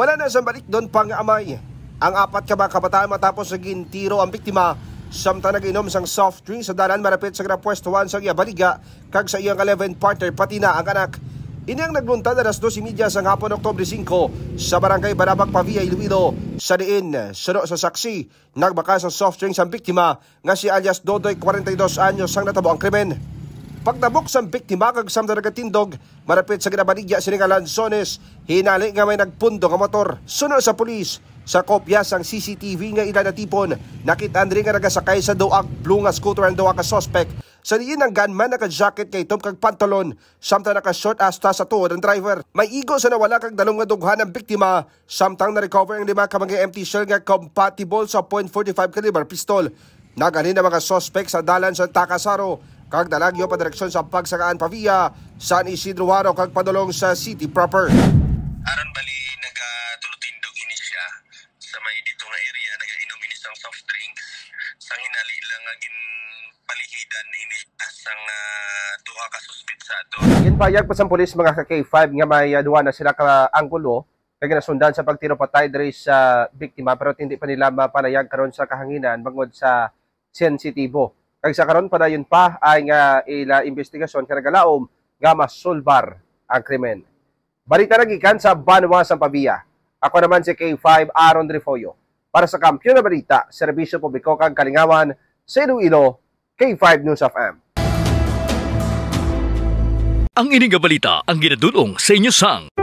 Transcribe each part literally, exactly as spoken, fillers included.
Wala na sa balik doon pang amay ang apat ka mga kabataan matapos nga gintiro ang biktima samtang nag-inom sang soft drink sa dalan malapit sa ginapwestuhan sa iya baligya kag sa iyang eleven partner, pati na ang anak. Ini ang naglunta alas dos y media sang hapon, Oktubre singko, sa barangay Barabag, Pavia, Iloilo, sa diin, suno sa saksi, nagbakas ang soft drink sang biktima nga si alias Dodoy, kwarenta y dos anyos, sang natabo ang krimen. Pagtabok sang biktima kag samtang nagatindog malapit sa ginabaligya sini nga lansones, hinali nga may nagpundo nga motor. Suno sa pulis, sa kopya sang C C T V nga ila natipon, nakit-an diri nga nagasakay sa duha blue nga scooter ang duha ka suspect, sa diin ang gunman naka-jacket nga itom kag pantalon, samtang naka-short hasta sa tuhod ang driver. May igo sa nawala kag dalom nga dughan ang biktima, samtang na-recover ang lima ka mga empty shell nga compatible sa point forty-five caliber pistol. Naghalin ang mga suspek sa dalan sa Takasaro kag dalagyo padireksyon sa Pagsakaan, Pavia, San Isidro Jaro kag padulong sa city proper. Aron bali nagatulutindog ini siya sa may dito nga area, nagainom ini sang soft drinks. Sang hinali lang nga ginpalihidan ini sang, ah, duha ka suspitsado. Ginpahayag pa sang pulis, mga ka K five, nga may, ah, duha na sila ka anggulo kag ginasundan sa pagtiro patay diri sa biktima, pero hindi pa nila mapalayag karon sa kahanginan bangod sa sensitibo. Kag sa karon, padayon pa ang, ah, ila investigasyon kag nagalaom nga masulbar ang krimen. Balita nagikan sa Banwa sang Pavia. Ako naman si K five Aaron Refollo para sa Kampiyon nga Balita, Serbisyo Publiko kag Kalingawan sa Iloilo, K five News F M. Ang ini nga balita ang ginadul-ong sa inyo sang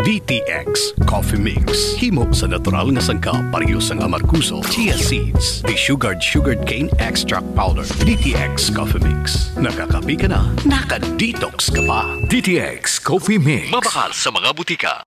D T X Coffee Mix. Himo sa natural nga sangkap, pareho sang amargoso, chia seeds, desugared sugarcane extract powder. D T X Coffee Mix. Nakakape ka na, naka-detox ka pa. D T X Coffee Mix. Mabakal sa mga butika.